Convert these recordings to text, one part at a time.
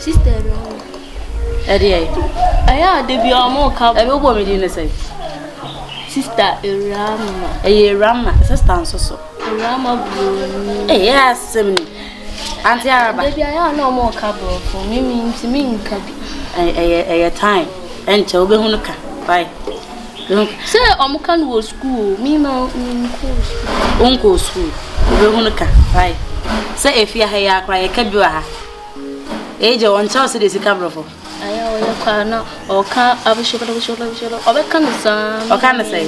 Sister Awurama. Ɛdeɛ. Ɛyɛ a da bi a ɔmo ka. Ɛbi wobɔ me din ne sɛn? Sister Awurama. Ɛyɛ Awurama, sister nso so. Awurama buroni. Ɛyɛ asɛm ni. Auntie Araba. Da bi a ɛyɛ a na ɔmo ka borɔfo, me me ntumi nka bi. Ɛyɛ ɛyɛ time. Ɛnkyɛ wobɛhu no ka. Bye. Sɛ ɔmo ka no wɔ sukuu o, me ma menkɔɔ sukuu. Wonkɔɔ sukuu, wobɛhu no ka. Bye. Sɛ efie ha yi ara koraa yɛka bi wɔ ha. Eegye ɔnkyerɛ wo sɛdeɛ sika borɔfo. Ayɛ a ɔyɛ kɔ a na ɔka abosoro abosoro abosoro ɔbɛka no saa. Ɔka no sɛn?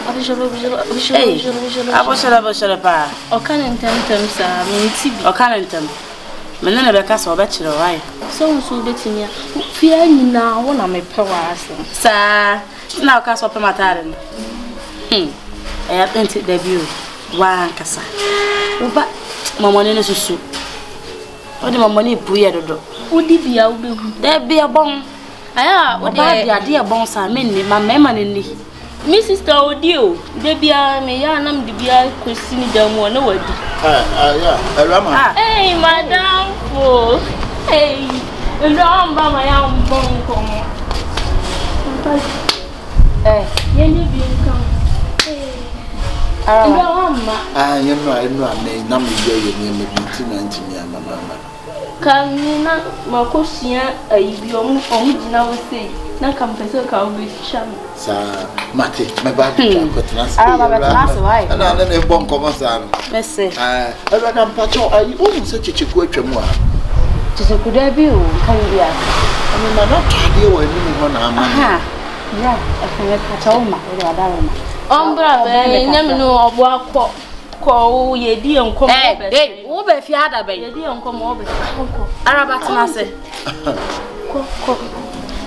Abosoro abosoro abosoro abosoro abosoro. Abosoro abosoro paa. Ɔka no ntɛmntɛm saa mente bi. Ɔka no ntɛm. Me ne no bɛkasa ɔbɛkyerɛ wo ayɛ. Sɛ wo nso wobɛtumi a fie ha nyinaa wo na mepɛ w'asɛm. Saa na woka sɛ ɔpɛ m'ataade no. Hmm. Ɛyɛ nti dabi o. W'ankasa. Woba mɔmɔne no susu. Wode mɔmɔne pu yɛ dodo. Wodi bi a wobɛhu. Dabi ɛbɔn. Ayɛ a wode. Ɔbaa de adeɛ ɛbɔn saa menni ma mmarima no nni. Me sister odi o. Da biara meyɛ a na mede bi akɔsi ne dan mu a na wadi. Awurama. Hey, madamfo. Hey, ndɛ ɔmba ma yɛambɔ nkɔmmɔ. Eh. Yɛnyɛ bi nka ho. Hey. Ndɛ ɔmma. Ah, yɛn no a ɛno a me na meyɛ yɛ nneɛma bi nti na ntumi ama mama. Ka me na makɔsua ayi bi ɔmo ɔmo gyina hɔ sei na nka mepɛ sɛ nka wobɛtwa me. Saa mate mɛba abɛtwa hmm. akɔtena ase. Ara bɛtena ase wae. Ɛna ne ne bɔ nkɔmmɔ saa no. Mese. Ɛwurade mpakyɛw ayi wohu sɛ kyekyeku atwa mu a. Kyekyeku da bi o nka bi bi ase. Ɛne ma na tɔ adeɛ wɔ anim hɔ na ama. Aha. Bra ɛfɛ mepakyɛw ma wode wadaro ma. Ɔmbra bɛn nyɛ me no ɔbo akɔ. Kɔ o, yɛdi yɛn nkɔmmɔ Ɛ wobɛsɛe. ee, wo bɛ fie ada bɛn? Yɛdi yɛn nkɔmmɔ wobɛsɛe. Kɔ kɔ. Araba tena ase. Kɔ kɔ.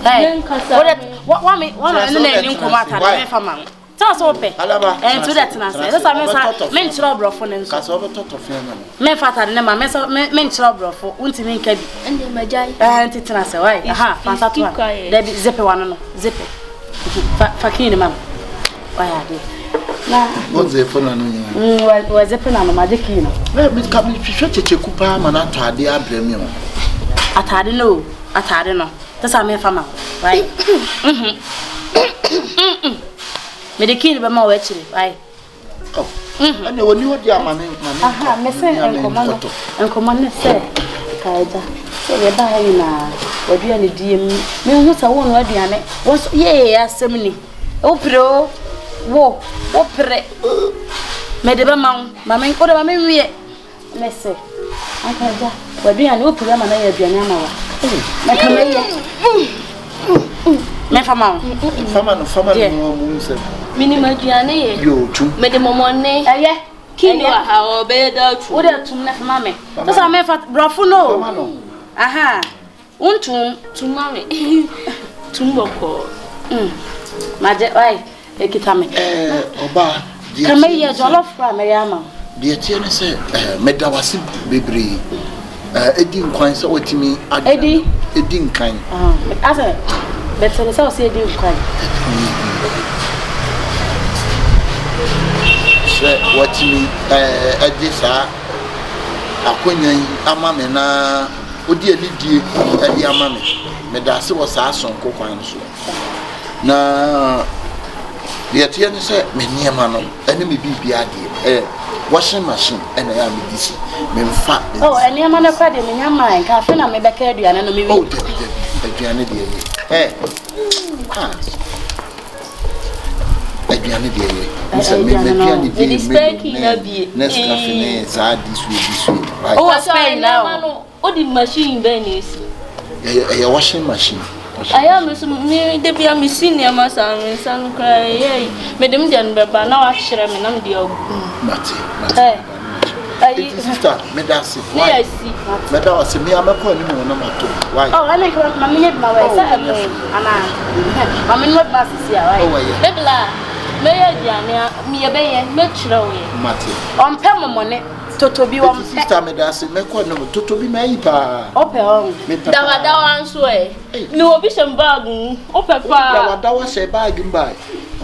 Ɛ Yɛnkasa. wo de wa wa me wa me ne na ani nkɔmmɔ atade me fa ma wo. Sɛ ɔsɛ wopɛ. Alaba. Ɛ nti wo de tena ase. Ɛsɛ sɛ me nsa me nkyerɛ ɔbrɔfo ne nso. Kasa ɔbɛtɔ tɔfe ama me. Me fa atade ne ma me nsa me me nkyerɛ ɔbrɔfo wontumi nka bi. Ɛnde magyae. Ɛ nti tena ase wai. Aha fa nsa to ha. Dabi zipe wano no zipe. Fa fa kii ne ma me. Wayɛ adeɛ. Na. Wodze fo na no nyina. Mm, wɔdze pe na no magye kii no. Na me ka me hwehwɛ kyekyeku paa ma no atɔ adeɛ abrɛ me o. Ataade no o, ataade no. Te sɛ mefa ma wo. Wai. Mhm. Mhm. Mede kii no bɛma wo akyire. Wai. Oh. Mhm. Ɛnna wɔni hɔ deɛ ama me ma me Aha, me sɛ nkɔmɔ no. Nkɔmɔ ne sɛ kaagya. Sɛ yɛba ha nyinaa, w'aduane die mu. Mehu sɛ wo no aduane. Wo nso yee asɛm ni. Wo pere o, wo, wo pere. Mede bɛma wo, ma me, wode ma me nwie. Mese, anka agya, w'aduane, wo pere ama mɛyɛ aduane ama wa. Mɛka mɛyɛ. Mɛfa ma wo. Fama no, fama no mu mu nsɛm. Minim aduane yɛ. Yo, tum. Mede mɔmɔne. Ɛyɛ. Kini wɔ ha, ɔbɛyɛ da atum. Wode tum na fama me. Sasa mɛfa brɔfo no. Fama no. Aha. Wontum. Tum ma me. Tum bɔkɔɔ. Mm. Magye, wai, ekita me. Ɛɛ, ɔbaa. Ka mɛyɛ jollof koraa mɛyɛ ama wo. Deɛ ɛteɛ ne sɛ, ɛɛ, meda wo ase bebree. Ɛɛ, edi nkwan sɛ watumi adwene. Edi. Edi nkan. Ah, asɛ, bɛtɛ ne sɛ ɔsɛ edi nkwan. Sɛ watumi ɛɛ ɛde saa akonya yi ama me na. Wode anidie de ama me. Meda ase wɔ saa sononko kwan no so. Na deɛ ɛteɛ ne sɛ me nneɛma no ne me biribiara deɛ ɛyɛ washing machine ɛna ɛyɛ a mede si memfa. Oh, nneɛma no kora deɛ menya maa nka afe na mebɛka aduane no mewi. Oh, dabi dabi aduane deɛ yɛ ɛ ah aduane deɛ yɛ nsɛ me m'aduane deɛ yɛ melo ne Nescafe ne saa this way this way. Oh, spare na o. O di machine bɛn na esi. Ɛyɛ ɛyɛ washing machine. Ayɛ a me so me da bia me si nneɛma saa me nsa no koraa ɛyɛ yi me de me deɛ no bɛba na wakyerɛ me na me de agu mu. Mate mate. Ayi Eti sister me da ase. Ne yɛ si. Me da ase me a mɛkɔ anim wɔ na ma to. Why? Oh ɛna nka ma me nyɛ bi ma wɛ sɛ ɛmo ana ma me nua bi ma sisi a why? Oh ɛyɛ. Bebla mɛyɛ aduane a meyɛ bɛyɛ mɛkyerɛ wo yɛ. Mate. Ɔmpɛ mɔmɔne. Totobi wɔn pɛ. Eti sista meda ase mɛkɔ ne totobi ma ayi paa. Ɔpɛ ɔn. Mepɛ paa. Dawadawa nso ɛ. Me wɔ bi hyɛ me bag mu. Wopɛ paa. Dawadawa hyɛ bag mu baa.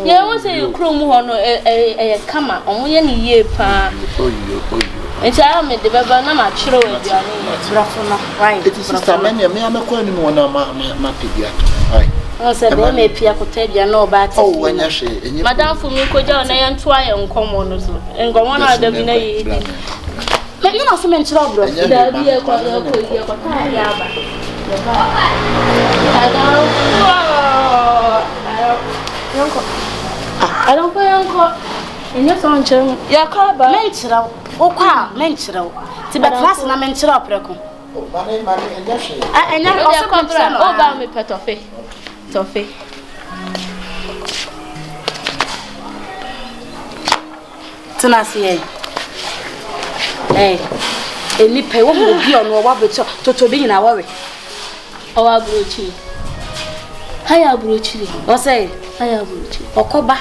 Yɛn ho sɛ yɛ kurom hɔ no ɛyɛ kama. Wɔn yɛ ne yie paa. Oyo oyo. Nti ayɛ a mede bɛba na makyerɛ wo aduane yɛ. Brɔfo no, wai. Eti sista mɛ nea mea mɛkɔ anim hɔ na ma ma mapɛ bi atɔ. Wai. Wohu sɛ bɛrima apue akɔtɔ aduane na ɔbaa te Oh, fie no. ɛnyɛ hwee, ɛnyɛ Madamfo menkɔgya wo na yɛntoa yɛn nkɔmmɔ no so. Nkɔmmɔ no a da bi na yɛredi no. Me me na so menkyerɛ wo brɔfo. Ɛnyɛ hwee, Daabi ma me yɛkɔ ma me ne yɛkɔ no nkɔ. yɛkɔtɔ adeɛ aba. Yɛba Adamfo yɛnkɔ. Adamfo yɛnkɔ. Ɛnyɛ sɛ ɔnkyerɛ me. Yɛkɔ aba. Menkyerɛ wo. Wokɔ a, menkyerɛ wo. Nti bɛtena ase na menkyerɛ wo prɛko. Mane mane ɛnyɛ hwee. Ɛ ɛnyɛ hwee. Ɔse menkyerɛ no. Woba a mepɛ tɔfe. Tɔfe. Tena ase yɛ. Ɛɛ nnipa yi wɔn obi a ɔno ɔwɔ aburokyire toto bi nyinaa wɔwe. Ɔwɔ aburokyire. Ha yɛ aburokyire. Ɔsɛ. Ha yɛ aburokyire. Ɔkɔ ba.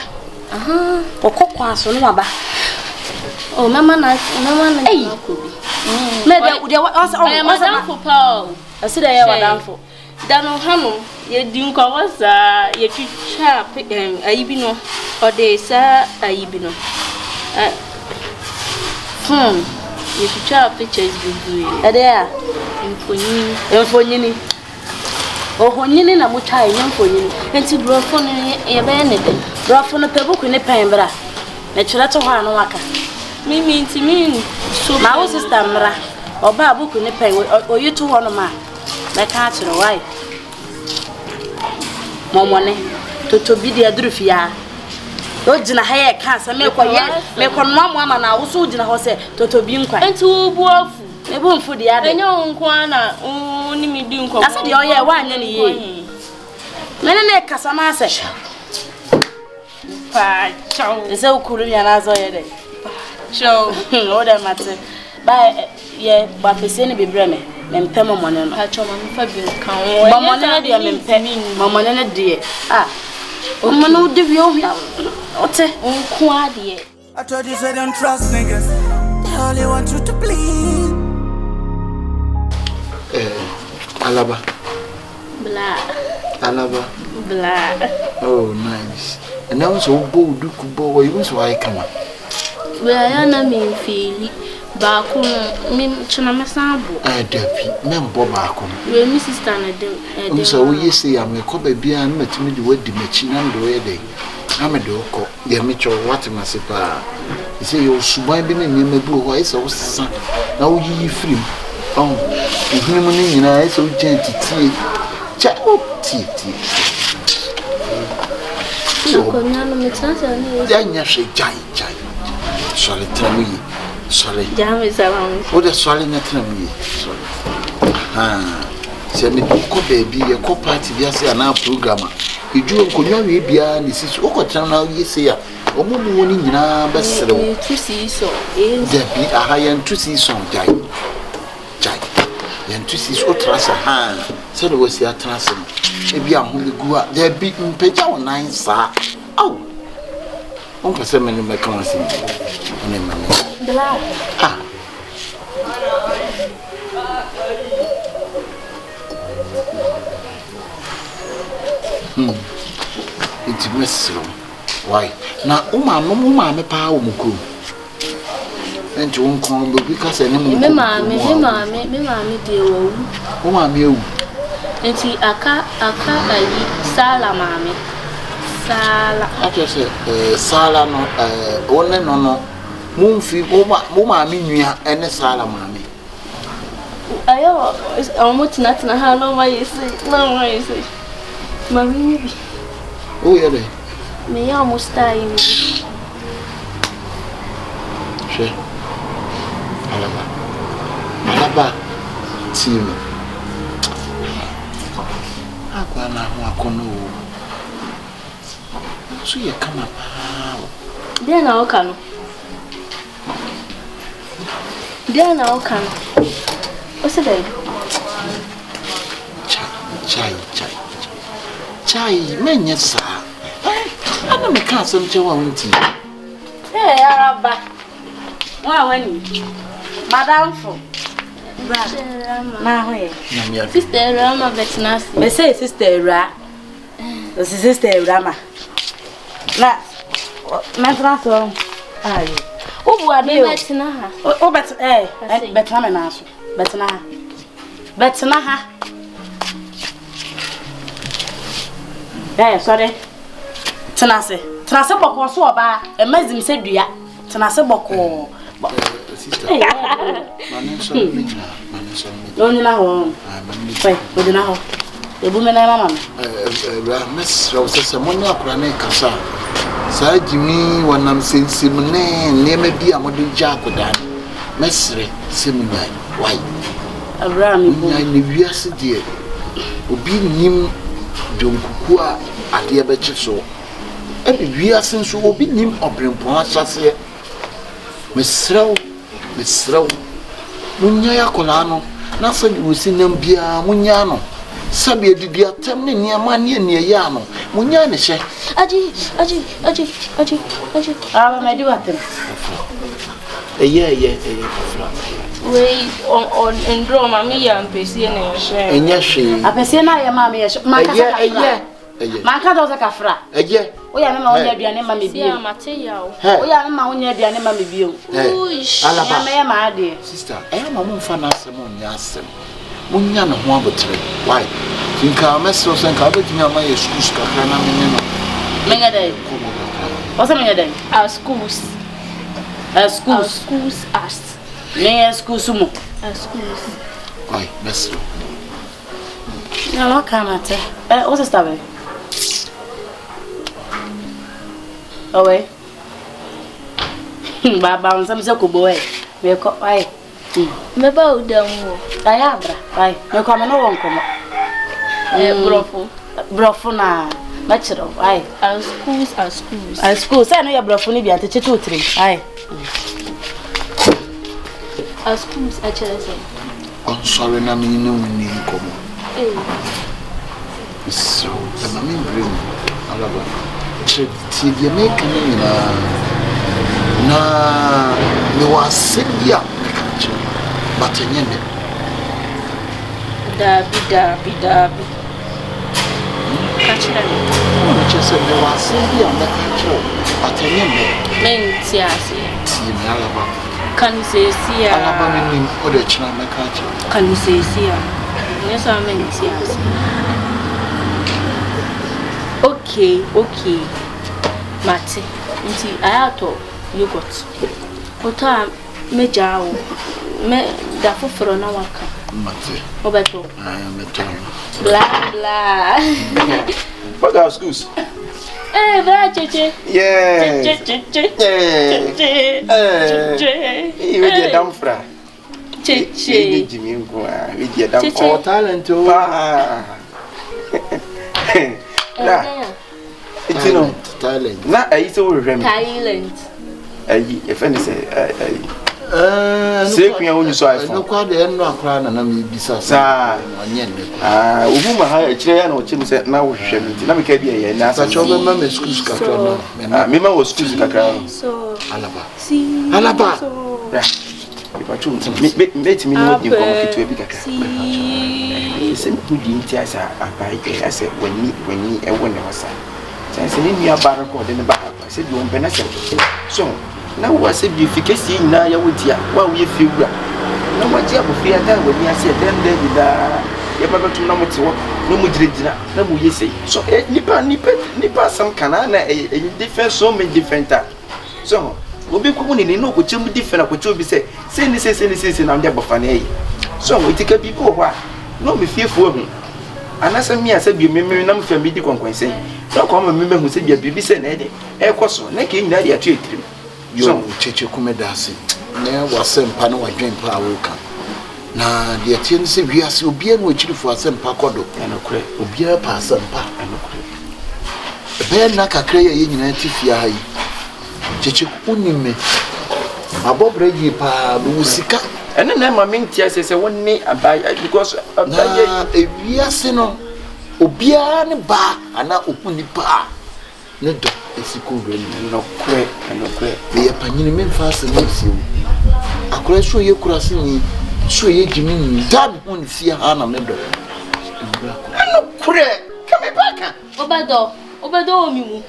Ɔkɔ kwan so no waba. Oh, mɛma na mɛma na akɔ bi. Mɛ deɛ deɛ ɔsɛ ɔsɛ. Ɔyɛ madamfo paa o. Ɔsɛ deɛ ɛyɛ wadamfo. Da no hanom, yɛdi nkɔmmɔ saa, yɛtwitwaa pe ɛm ayi bi no, ɔde saa ayi bi no, ɛ phone, yɛtwitwaa pictures bebree. Ɛdeɛ a? Mfonini. Mfonini. Ohonyini na motwae, ɛnyɛ mfonini. Nti borɔfo no yɛbɛyɛ ne dɛn? Borɔfo no pɛ buku ne pɛn bra. Mekyerɛ to hɔ a na waka. Me mentumi nso. Ma wo sista mmra. Ɔba a buku ne pɛn, oyi to hɔnom a. Mɛka akyerɛ wo ai. Mɔmɔne, toto bi de aduru fie a. Wogyina ha yɛ ka asɛm mekɔ yɛ mekɔ noa mo ama na wo so wogyina hɔ sɛ toto bi nkwan. Nti wo bo afu. Me bo mfu deɛ ade. Ɛnyɛ wo nko ara na wo ne me di nkɔmmɔ. Na sɛ deɛ ɔyɛ woanyɛ ne yie. Me ne ne kasa na asɛ. Paakyɛw. Ɛsɛ wo kuru mi anaasɛ ɔyɛ dɛ. Paakyɛw. Wo dɛ mate. Ba yɛ bɔ apɛsie no bi brɛ me. Mempɛ mɔmɔne no. Paakyɛw ma mefa bi nka ho. Mɔmɔne no deɛ mempɛ. Mɔmɔne no deɛ. Ah. Mɔmɔne wo de wie ohia. Wote. Nko adeɛ. I told you say don't trust niggas. They only want you to bleed. Eh, Alaba. Bla. Alaba. Bla. Oh, nice. And now so bo duku bo you so I come. We are na me feel baako no me kyena me san bo. Eh, dabi, me mbɔ baako no. We me sister na de. Eh, de. So wo ye say am ekɔ ba bia na matumi de wadi m'akyi na me de wo yɛ dɛn. Na me de wo kɔ. Deɛ mekyɛ wo wate m'ase paa. Sɛ yɛwɔ suban bi ne nneɛma bi wɔ hɔ a ɛsɛ sɛ wosesa na woyiyi firi mu. Ɔho, ehene mu no nyinaa ɛsɛ sɛ wogyina titie. Kyɛ o tie tie. Akonnwa no metena sɛ ne yɛ. Yɛnyɛ hwɛ gyae gyae. Sɔre tena mu yie. Sɔre. Gyaa me sɛ ma me. Wode sɔre na tena mu yie. Sɔre. Ahaa. Sɛ mede wokɔ baabi yɛkɔ party bi ase anaa program a Edwuma nkonnwa wei biara na esi so. Wokɔtena na woyɛ sei a, wɔn mu wɔ no nyinaa bɛsere wo. Metu seesaw. Dabi, aha yɛnto seesaw gyae. Gyae. Yɛnto seesaw. Wotra ase haa sɛdeɛ wasi atena ase no. Ebi a ho bɛgu a. Dabi, mpagya wo nan saa. Ao! Wompɛ sɛ me ne mɛka w'asɛm bi. Wo ne ma me. Bla. Ah. Hmm. Nti mɛsrɛ wo. Why? Na wo maame wo maame paa wɔ mo kurom. Nti wo nko obi ka sɛ ne mo Me maame, me maame, me maame deɛ wawu. Wo maame awu. Nti aka aka ayi Sala maame. Sala. Akyerɛ sɛ eh, Sala no eh, wo ne no no mo mfi wo maame nua ne Sala maame. Ayɛ wɔ wɔn tenatena ha na wɔn ayɛ sei na wɔn ayɛ sei. Maame nye bi. Woyɛ dɛ? Meyɛ wɔn style yi bi. Hwɛ. Alaba. Alaba tie me. Akwa na ho akɔnɔ o. Nso yɛ kama paa o. Deɛ na woka no? Deɛn na woka no? Wose dɛn? Chai, chai, chai. Menyɛ saa. Ana meka asɛm kyerɛ wo a wontie. Hey, araba. Wo a wani. Madamfo. Bra. Na ho yɛ. Sister Awura ma bɛtena ase. Mese Sister Awura. Ɔsi sister awura ma. Na mɛtena so ayo. Wobu adeɛ o. Mebɛtena ha. Wobɛtena ɛɛ bɛtena me nan so. Bɛtena ha. Bɛtena ha. Ɛɛ sɔre. Tena ase. Tena ase bɔkɔɔ so ɔbaa. Ɛma zim sɛ dua. Tena ase bɔkɔɔ. Na ɔnyina hɔ. Fɛ, ɔgyina hɔ. Ebu me nan mama me. Awura, mɛsrɛ wo sɛ sɛ mo ne akwadaa no rekasa a, saa gyimi wɔnam sensem ne nneɛma bi a mode gya akwadaa no, mɛsrɛ sɛ monyae. Why? Awura me bu. Monyae na wiase deɛ, obi nnim dwonkukuo a adeɛ bɛkye soɔ. Ɛna wiase nso, obi nnim ɔberempɔn ahyɛaseɛ. Mesrɛ wo, mesrɛ wo, monnyae akwadaa no, na sɛdeɛ ɔsi nam biara, monnyaa no. Sɛdeɛ adidi atɛm ne nneɛma ne aniɛyaa no, monnyae ne hyɛ. Agye, agye, agye, agye, agye. Aba madi w'atɛm. Kafra. Ɛyɛ, ɛyɛ, ɛyɛ, kafra, ɛyɛ. Wei, ɔ, ɔ, ndurɔ maame yɛ ampesie na ɛhyɛ. Ɛnyɛ hwee. Apɛsie no a yɛ maame yɛ hyɛ. Mankasa Ɛyɛ, kafra. ɛyɛ. Ɛyɛ. Manka kyerɛ wo sɛ kafra. Ɛyɛ. Woyɛ me ma wonyɛ aduane ma me bio. Sia mate yaw. Woyɛ me ma wonyɛ aduane ma me bio. Alaba. Mɛyɛ m'adeɛ. Sister, ɛyɛ ma momfa n'asɛm nyɛ asɛm. Monya ne ho abotere. Why? Nka mɛsrɛ wo sɛ nka wobɛtumi ama yɛ schools kakra na me ne no. Menyɛ dɛn? Nkɔmmɔ kakra. Wɔ sɛ menyɛ dɛn? Our schools. Our schools. Our schools us. Menyɛ schools mu. Our schools. Why? Mɛsrɛ wo. Na waka mate. Eh, wo sister bɛ? Ɔwɛ. Hmm, ba ba nsɛm sɛ kobo ɛ. Mekɔ, ayi. Hmm. Mɛba wo dan mu o. Ayɛ abra, ayi. Mekɔ me ne wɔ nkɔmmɔ. Eh, hmm. Brɔfo. Brɔfo na mɛkyerɛ wo, ayi. As schools, as schools. As schools, sɛ ɛno yɛ brɔfo no bi a, nti kyekye wo tirim, ayi. As schools, akyerɛ sɛ. Ɔnsɔre na me ne wo nni nkɔmmɔ. Mesrɛ wo, mma me mbrɛ mu. Alaba, kyerɛ tie deɛ meka no nyinaa. Na mewɔ asɛm bi a meka kyerɛ wo, but ɛnyɛ nnɛ. Daabi, daabi, daabi. Ka kyerɛ me. Ɛna mekyerɛ sɛ mewɔ asɛm bi a mɛka akyerɛ wo, but ɛnyɛ nnɛ. Mente aseɛ. Tie me, Alaba. Ka no seesei ara. Alaba menim, wode kyena mɛka akyerɛ wo. Ka no seesei ara. Nyɛ saa mente aseɛ. Okay, okay. Mate. Nti ayɛ atɔ yogurt. Wotɔ a mɛgyaa wo. Mɛ da foforɔ na waka. Mate. Wobɛtɔ? Ae, mɛtɔ. Bla bla. What are schools? Hey, bra cheche. Yeah. Cheche cheche. Cheche. Cheche. Hey, we get down fra. Cheche. We Jimmy nko ah, we get down. Oh, talent o. Pa. Na. Nti no. Talent. Na ayi sɛ wohwehwɛ me. Talent. Ayi, yɛfɛ ne sɛ ayi. Sɛ kua wo nyusu iPhone. Ɛno kwa de ɛno akora na na mebisa sɛ. Saa. Ɔnyɛ ne kwa. Ah, ohu ma ha akyire ya na ɔkyɛ mu sɛ na wohwehwɛ me nti na meka bi ɛyɛ na asɛm. Sɛ wobɛma me schools kakra na. Ah, mema wɔ schools kakra no. Alaba. Alaba. Bra. Mepatwo mɛtumi ne wadi nkɔmmɔ ketewa bi kakra. Sɛ mehu deɛ nti asɛ abae asɛ w'ani w'ani ɛwɔ ne hɔ saa. Sɛ sɛ ne nua baa no kɔ ɔde ne ba ha sɛ deɛ ɔmpɛ na sɛ so na wo asɛ bi fi kɛseɛ nyinaa yɛ wo dea wo a woyɛ fie wura na wagye abɔfra yi adan w'ani ase ɛdɛm dɛm nyinaa yɛba bɛtom na mote hɔ na mogyinagyina na moyɛ sei so eh, nipa nipa nipa asɛm ka na na ɛyɛ ɛyɛ different so many different time so ho obi kɔ mu ne ne na ɔkɔkyɛ mu different akɔkyɛ obi sɛ sei ne sei sei ne sei sei na ɔde abɔfra no ɛyɛ so ho nti ka biribi wɔ hɔ a na ɔmo fiefoɔ ahu Anaasɛ me a sɛ bio me menam fam medi kɔnkɔnsɛn, na ɔkwan ma me mahu sɛ bia biribi sɛ na ɛde ɛrekɔ so, na nka yɛn nyinaa de ato yɛn tirim. Yoo Kyekyeku medaase ne w'asɛmpa ne w'adwen pa a woka. Na deɛ ɛteɛ ne sɛ wiase obiara ne w'akyirifo asɛmpa kɔ do. Ɛnokorɛ. Obiara pɛ asɛmpa. Ɛnokorɛ. Ɛbɛyɛ nna kakra yi a yɛn nyinaa te fie ha yi. Kyekyeku wonim me. Mabɔ bra yie paa, mewɔ sika. Ɛno na ɛma mente aseɛ sɛ wo ne abaayewa because abaayewa yi. Na ewiase no obiara ne baa anaa ohu nipa a ne dɔ esi kɔ wura ne mu. Ɛnokorɛ ɛnokorɛ. Meyɛ panyini memfa asɛm nsie wo. Akwadaa yi sɛ ɔyɛ kuraseni sɛ ɔyɛ gyimini da a mehu no fie ha na me dɔ nwura kɔ. Ɛnokorɛ ka me ba ka. Wobɛdɔ wobɛdɔ wɔ me mu.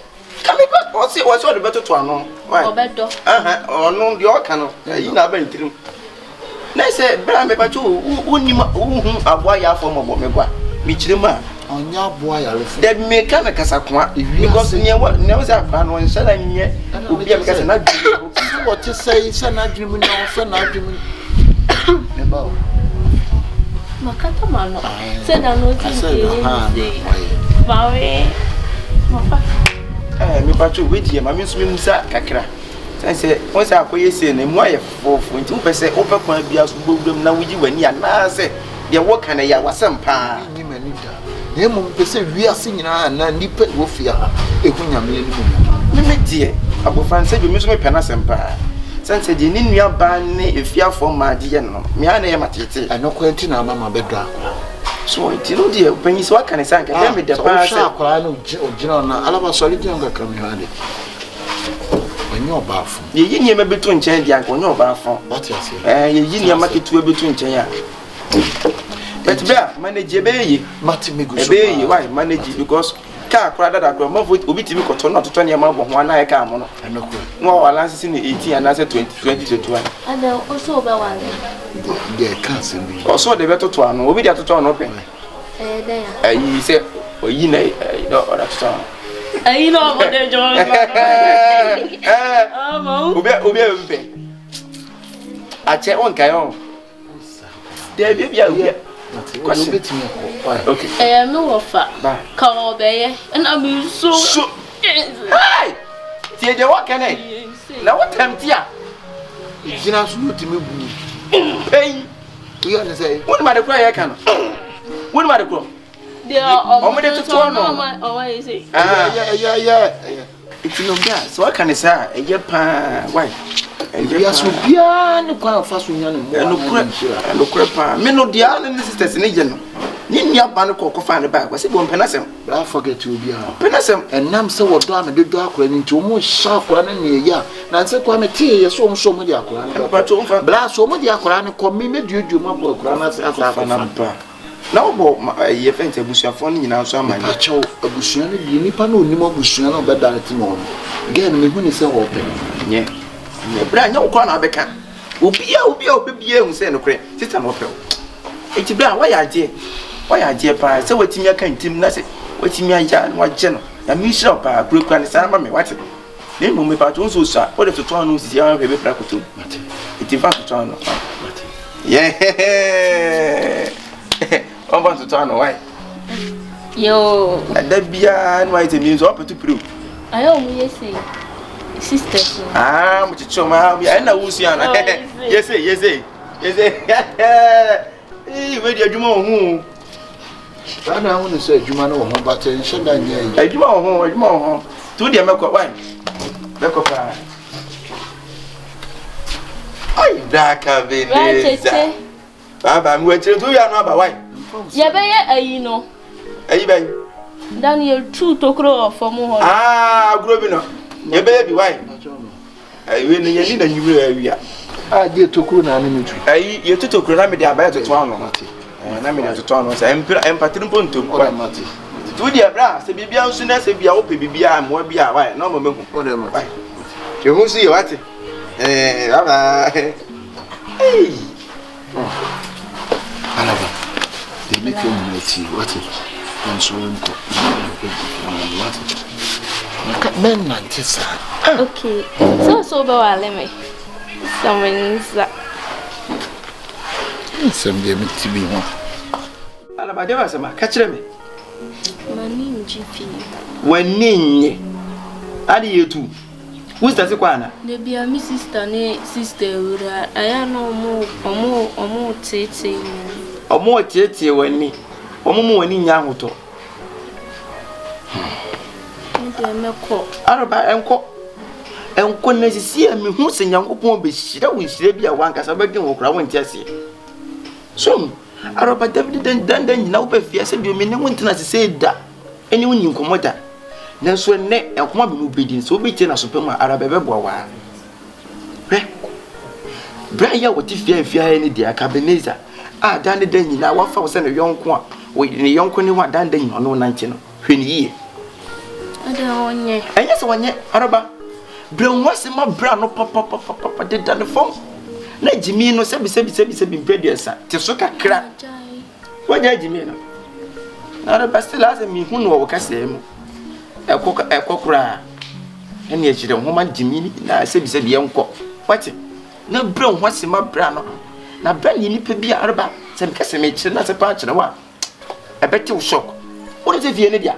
Kame ba ɔse ɔse ɔde bɛtoto ano. Ɔbɛdɔ. Ɔno deɛ ɔka no ɛyi na aba ne tirim. Na sɛ bere a mebɛkyɛ wo wonim wohu aboa yarefoɔ mmɔbɔ meboa mekyerɛ mu a. Ɔnyɛ aboa yarefo. Dabi meka no kasakoa because nea wɔ nea wɔ sɛ akora no ɔnhyɛ da nyɛ obi a meka sɛ n'adwene mu. Sɛ wɔte sɛ yi sɛ n'adwene mu na sɛ n'adwene mu meba o. Makata m'ano sɛ na no ti nti ɛyɛ mawe mafa. Ɛɛ mepakyɛ wei deɛ ma me nso memusa kakra. Sɛ sɛ wɔn sɛ akɔyɛ sei no emu ayɛ fofoofo nti wopɛ sɛ wopɛ kwan biara so wobɛwura mu na wogye w'ani anaasɛ deɛ wɔka no ɛyɛ awasɛm paa. Menyi m'ani da, na mmom mepɛ sɛ wiase nyinaa anaa nnipa a ɛwɔ fie ha ɛhu Nyame animuonyam. Me me deɛ, abɔfra no sɛdeɛ me nso mepɛ n'asɛm paa. Sɛne sɛ deɛ ne nua baa ne efiafoɔ mmaa de yɛ no no, me ara na ɛyɛ mateetee. Ɛno koraa nti na ama mabɛdɔ akwadaa no. So nti no deɛ ɔpanyin sɛ waka ne saa nka ɛbɛyɛ me dɛ paa sɛ. Sɛ wohwɛ akwadaa no ogyina hɔ no a, Alaba sɔre gyina hɔ kakra mehwɛ ade. Ɔnyɛ ɔbaafo. Yɛyi nneɛma bi to nkyɛn deɛ anka ɔnyɛ ɔbaafo. Wate aseɛ? Ɛɛ yɛyi nneɛma ketewa bi to nkyɛn a. But bɛ a manage ɛbɛyɛ yie. Mate me gu so Ɛbɛyɛ yie why manage because kaa koraa dada koraa ɔmanfo obi tumi kɔtɔ na ɔtotɔ nneɛma bɔ ho anaa ɛkaa mo no. Ɛno koraa. Na wɔwɔ alanse ne 18 anaasɛ 20 20 21. Adɛn ɔsɛ ɔbɛware? Deɛ ɛka asɛm bi. Ɔsɛ ɔde bɛtoto ano obi de atoto ano pɛ. Ɛyɛ dɛn a? Ayi sɛ ɔyi na ɛyi na ɔde atoto ano. Ayi na ɔbɔ de jɔ. Obi obi a mpɛ. Akyɛ wo nkae ɔ. Dabi ebi a obi a. Kwasi. Okay. Ɛyɛ me wɔfa. Ka ɔbɛyɛ ɛna me nso. So. Hey! Tie deɛ wɔka nɛ. Na wo tɛm ti a. Gyina so wotumi bu. Pɛn. Woyɛ ne sɛ. Wonim ade korɔ a yɛka no. Wonim ade korɔ. Deɛ ɔmo de totoɔ no. Ɔmo ayɛ sɛ. Ɛyɛ ɛyɛ ɛyɛ ɛyɛ. Nti no bra sɛ waka ne saa a ɛyɛ paa why. Ɛyɛ paa. Wiase obiara ne kwan a ɔfa so nya ne mmoa ne nhyira. Ɛnokorɛ paa. Me no deɛ ne ne sisters ne yɛ no. Ne nua ba no kɔ kɔfaa ne baa kwasi bɔ mpɛ n'asɛm. Bra forget obiara. Ɔmpɛ n'asɛm. Ɛnam sɛ wɔdɔ a mede dɔ akwadaa no nti wɔn rehyɛ akwadaa no nea ɛyɛ a nansa koraa metee yɛ sɛ wɔn nso wɔn de akwadaa no bɛkɔ. Bra sɛ wɔn de akwadaa no kɔ me mɛduadua mu akɔ akwadaa no ase asa akɔfa no. Na wobɔ yɛ fɛn sɛ abusuafoɔ no nyinaa nso ama. Mepakyɛw abusua no deɛ nipa no onim abusua no ɔbɛda te wɔn no girl no mehu ne sɛ ɔpɛ. Nyɛ nyɛ bra nyɛ wo koraa na abɛka. Obiaa obiaa ɔpɛ biaa hu sɛ nokorɛ sister no ɔpɛ wo enti bra wayɛ adeɛ wayɛ adeɛ paa sɛ watumi aka ntim na sɛ watumi ayɛ a na wagye no Nyame nhyira wo paa kurakura no saa ma me wate na mmom mepatwo wo nso osua wode toto ano sisi a hwɛ bɛpira kotom enti mfa ntoto ano yeah ɔmfa ntoto ano why Yoo. Ɛda biara no ayɛ sɛ mi nso ɔpɛ to piriw. Ayɛ ɔmo yɛ sei. Sisters no. Ah, mo kyekyɛ ɔmo ah, ɛna wusua no. Yɛ sei, yɛ sei, yɛ sei. Ee, wei di adwuma wɔ ho. Saa na ahu ne sɛ adwuma no wɔ ho but nhyɛ da nyɛ yi. Adwuma wɔ ho, adwuma wɔ ho. Tu deɛ mɛkɔ, why? Mɛkɔ paa. Ai, daka beleza. Bye bye. Mewɔ akyire nti woyɛ ano aba why? Yɛbɛyɛ ayi no. Ayi bɛn? Da no yɛtu tokuro wɔ fam hɔ no. Ah, agorɔ bi no. Yɛbɛyɛ bi why? Ayi no yɛni na nwumire awia. Ah, deɛ tokuro na ane metu. Ayi yɛtu tokuro na mede aba yɛtoto ano. Na mede atoto ano sɛ mpira mpatiri mpo ntom. Ɔda mate. Nti wo deɛ bra sɛ biribiara nso na sɛ bia wopɛ biribiara mmoa bi a why na ɔma mahu. Ɔda mate. Ehu nso yɛ wate. Eh, bye bye. Hey. Alaba, deɛ meka nyinaa tie, wate? Mensɔre nkɔ, wate? Maka mɛnnante saa. Okay, sɛ sɛ wobɛwale me, sɛ me nsa. Nsɛm deɛ mete bi ho. Alaba, deɛ wasɛm a, ka kyerɛ me. M'ani ngye pii. W'ani nnye? Ade yɛ tu. Wo sista se kɔ ana? Dabi a me sista ne sista awura ɛyɛ a na ɔmo ɔmo ɔmo teetee m'ani. Ɔmo teetee w'ani. Ɔmo mu w'ani nyɛ ahotɔ. Me deɛ mɛkɔ. Araba ɛnkɔ. Ɛnkɔ na sisi a mehu sɛ Nyankopɔn bɛhyira wo nhyira bi a w'ankasa wobɛdwen ho koraa wonte aseɛ. So Araba David dɛn dɛn dɛn nyina wobɛ fie sɛ deɛ me ne wo ntena ase sei da ɛne wo nni nkɔmmɔ da. Nanso ɛnnɛ, nkɔm a me ne wo bedi no, sɛ wobɛtie no aso pa mu a, ara bɛbɛboa wo ara. Hwɛ, berɛ a yɛ a wɔte fie a mfie ha ne deɛ, aka Ebenezer a da ne da nyinaa wafa wo sɛ ne yɔnko a, ne yɔnko ne ho a da ne da nyinaa ɔne wo nante no, hwɛ no yie. Ɛdɛ ɔnyɛ. Ɛnyɛ sɛ ɔnyɛ, araba. Brɛ wo ho ase ma bra no papapapapa deda ne fam. Na gyimi no sɛbi sɛbi sɛbi sɛbi mpɛ aduasa te so kakra. Wagya gyimi no. Na araba still asɛ mehu no wɔ wo kasaa mu. Ɛkɔ ɛkɔ koraa. Ɛne akyerɛ ho ma gyimi no nyinaa sɛbi sɛbi yɛnkɔ. Wate? Na brɛ wo ho ase ma bra no. Na bra no yɛ nipa bi a araba sɛ meka sɛ mekyerɛ no ase paa kyerɛ wo a ɛbɛte wo shock. Wonim sɛ fie ne dea?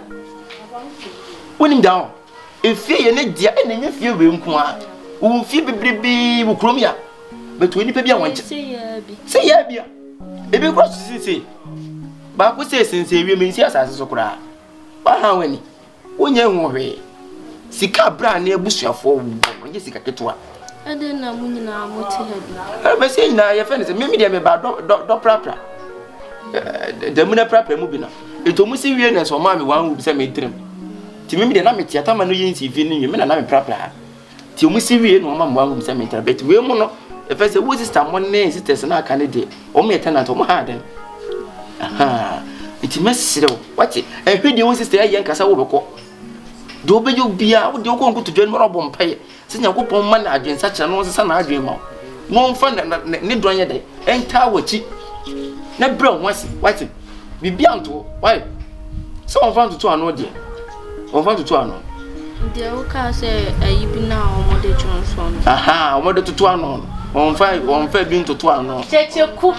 Wonim da ho? Efie yɛ ne dea ɛna ɛnyɛ fie wei nko ara. Wɔwɔ fie bebrebe wɔ kurom ya. But wɔ nipa bi a wɔn nkyɛn. Sɛ yɛ bi a. Ebi kura so sensɛn. Baako sɛ sensɛn wiem nsi asase so koraa. Waha wani. Wonyɛ ho hwee. Sika abira ne abusuafoɔ wɔ no nyɛ sika ketewa. Ɛdɛn na mo nyinaa mo te ha bi? Ɛbɛsɛ nyinaa yɛfɛ ne sɛ mimi deɛ meba dɔ dɔ dɔ prapra. Damu na prapra mu bi no. Nti ɔmo si wie na sɛ ɔmaa me one week sɛ mentirim. Nti mimi deɛ na mete atama no yɛ nsi fi no nwie me na na me prapra ha. Nti ɔmo si wie na ɔma me one week sɛ mentira. But wei mu no ɛfɛ sɛ wo sister mo ne sisters no aka ne deɛ ɔmo yɛ tenant ɔmo ha adan. Ahaa. Nti mɛsrɛ wo wate ɛhwɛ deɛ wo sister ɛyɛ nkasa wo bɛkɔ. Deɛ wobɛyɛ obiara wo deɛ wokɔ nkotodwe no ma ɔbɔ mpaeɛ. Sɛ Nyankopɔn mma no adwensakyera na ɔnsesa n'adwen ma wo, na ɔmfa ne dɔ nyɛ dɛ, ɛntaa w'akyi, na brɛ wo ho ase, wate? Biribi anto wo, why? Sɛ wɔmfa ntoto ano deɛ, wɔmfa ntoto ano. Deɛ wokaa sɛ ayi bi no a wɔde dwonsɔ no. Aha, wɔde toto ano no, wɔmfa wɔmfa bi ntoto ano. Kyekyeku,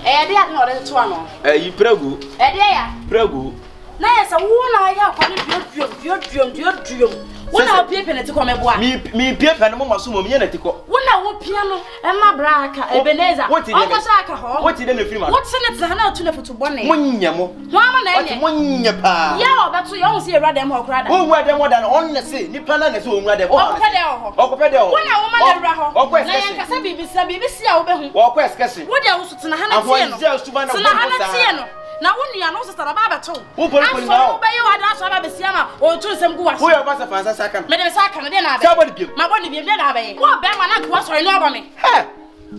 ɛyɛ deɛ ade na wɔde toto ano. Ɛyi prɛgo. Ɛdeɛ ya. Prɛgo. Na yɛ sɛ wo na ayɛ akwa no duoduom duoduom duoduom. Wo na wopiapia n'ati kɔ mɛboa. Mepiapia no moma so mmom nyɛ n'ati kɔ. Wo na wopia no ɛma bra aka Ebenezer. Ɔnkɔhyɛ aka hɔ. Wote dɛ na firi ma. Wote ne tena na ɔtu ne foto bɔne. Monyɛ mo. Ho ama na ɛnyɛ. Monyɛ paa. Yɛ a ɔbɛto yɛ ɔho sɛ yɛwura dɛm hɔ koraa da. Wonwura dɛm hɔ da no ɔno na se nipa no na se ɔnwura dɛm. Ɔkɔpɛ dɛ wɔ hɔ. Ɔkɔpɛ dɛ wɔ hɔ. Wo na woma na wura hɔ. Ɔkɔ Na yɛnkasa biribi sɛ biribi si a wobɛhu. Ɔkɔ ɛsikɛse. Wo deɛ wo so tena ha na tie no. Tena ha na tie no. Na wo nua no, wo sista no, ɔba abɛto wo. Wo poli poli na Asɔre wobɛyɛ w'ade asɔre aba abɛsi ama ɔreto nsɛm gu w'aso. Woyɛ ɔba sɛ fa nsa sa ka no. Mede me nsa aka no, deɛ na abɛyɛ? Sɛ abɔ ne biam. Mabɔ ne biam, deɛ na abɛyɛ? Wo ɔbɛrima na anka woasɔre na woabɔ me. Hɛ!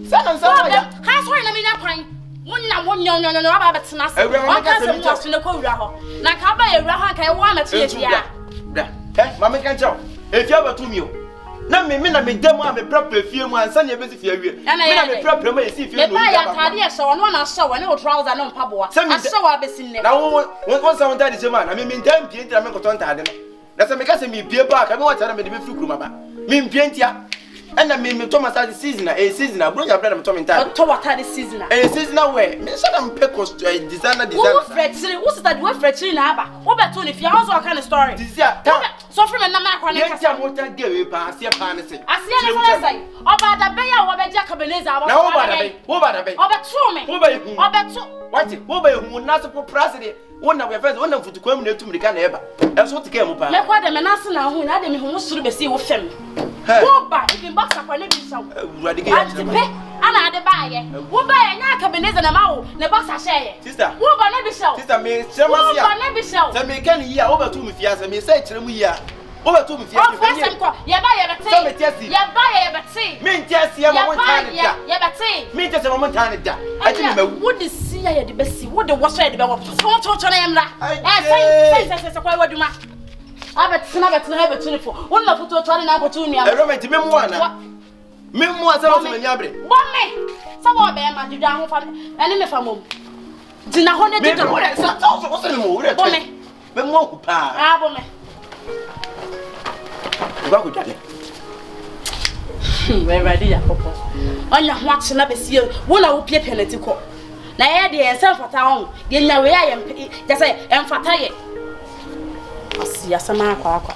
Sɛ na nsa no ɔya. Ka asɔre na menya kwan. Wo na wo nyɔnyɔnyɔnyɔ aba abɛtena ase. Awura ma Ɔnka menka asɛm nsɛm gu nkyerɛ wo. w'aso na kɔ wura hɔ. Na anka aba yɛ wura hɔ anka ɛwɔ amɛto yɛ Ntu biara. bra. Bra. Hɛ, ma menka nkyerɛ wo. Efie abɛto mi o. Na me me na meda mu a meprapra fie mu ansa na yɛbɛsi fie awie. Ɛna Me na ɛyɛ dɛ. meprapra mu a yɛsii fie no na Mebaa oyi yɛ da baako. ataade ɛhyɛ wo, ɔno na ahyɛ wo, ɛne wo trouser ne wo mpaboa. Sɛ me Ahyɛ wo abɛsi nnɛ. Na wo wo wo nsa wo ntaade hyɛ mu a na me mentaa mpie nti na menkɔtɔ ntaade no. Na sɛ meka sɛ mepie paa a ka me wɔ ntaade a mede bɛfiri kurom aba. Mempie ntia. Ɛna me metɔ m'ataade season a ɛyɛ season a Buronya berɛ na metɔ me ntaade. Ɔtɔ w'ataade season a. Ɛyɛ seasonal wear. Menhyɛ da mpɛ cost eh, designer Wo designer. wo frɛ kyiri, wo sister de wo frɛ kyiri na aba. Wobɛto ne fie, ahɔ sɛ ɔka ne story. Sisi a ta. Sɔfre me nam akwa ne Deɛ kasa. nti a mo ta gay wei paa aseɛ paa ne se. Aseɛ ne sɛ sɛn? Ɔbaa da bɛn a wɔbɛgye Akabenezer a Na wo ba da bɛn? Wo ba da bɛn? Ɔbɛtoo me. Wo ba ehu. Ɔbɛto. Wate, wo ba ehu wo nan ase popra ase deɛ. Wo nam yɛfrɛ sɛ wo nam futukwan mu na etu mirika na ɛba. Ɛnso wote kaa mu paa. Mɛkɔ dɛ me nan ase na ahu na ade mehu wo soro bɛsii wo fam. Wo ba even boxer kora ne bi nhyɛ wo. Awurade gay akyerɛ ma. Ante pe ana ade baayɛ. Wo ba yɛ nyɛ Akabenezer na ma wo ne boxer hyɛɛyɛ. Sister. Wo ba na bi hyɛ wo. Sister me kyerɛ ma se a. Wo ba na bi hyɛ wo. Sɛ me ka ne yie a wo bɛto me fie a sɛ me sɛ kyerɛ mu yie a wo bɛto me fie. Ɔfo asɛm kɔ yɛ ba yɛ bɛte. Sɛ me te ase. Yɛ ba yɛ bɛte. Me nte aseɛ ma mo ntaa ne da. Yɛ bɛte. Me nte aseɛ ma mo ntaa ne da. Ɛti me mawu. Wo de si a yɛ de bɛsi wo de wɔ so yɛ de bɛwɔ. Tɔntɔntɔn na yɛ mmra. Ɛ sɛn sɛn sɛn sɛ kɔ ɛwɔ adwuma. Abɛtena abɛtena ha bɛtu ne fo. Wo na fotuo toa ne nan kɔto wo nua. Ɛwura mɛ nti me mu ana. Me mmoa sɛ wɔsɛ m'ani abere. Bɔ me sɛ wɔ bɛrima dwedwa ho fa ɛne me fa mom. Gyina hɔ na dwedwa. Me wura sɛ sɛ wɔsɛ me mo wura Bɔ me. Me mmoa hu paa. Ah bɔ me. Nkwa ko dwane. Awurade Nyankopɔn. Ɔnya ho akye na bɛsi wo na wopiapia n'ati kɔ. Na ɛyɛ deɛ yɛn nsa mfata ho. Yɛnya wei a yɛn kyɛ sɛ ɛmfata yɛ. Asi asɛm akɔ akɔ.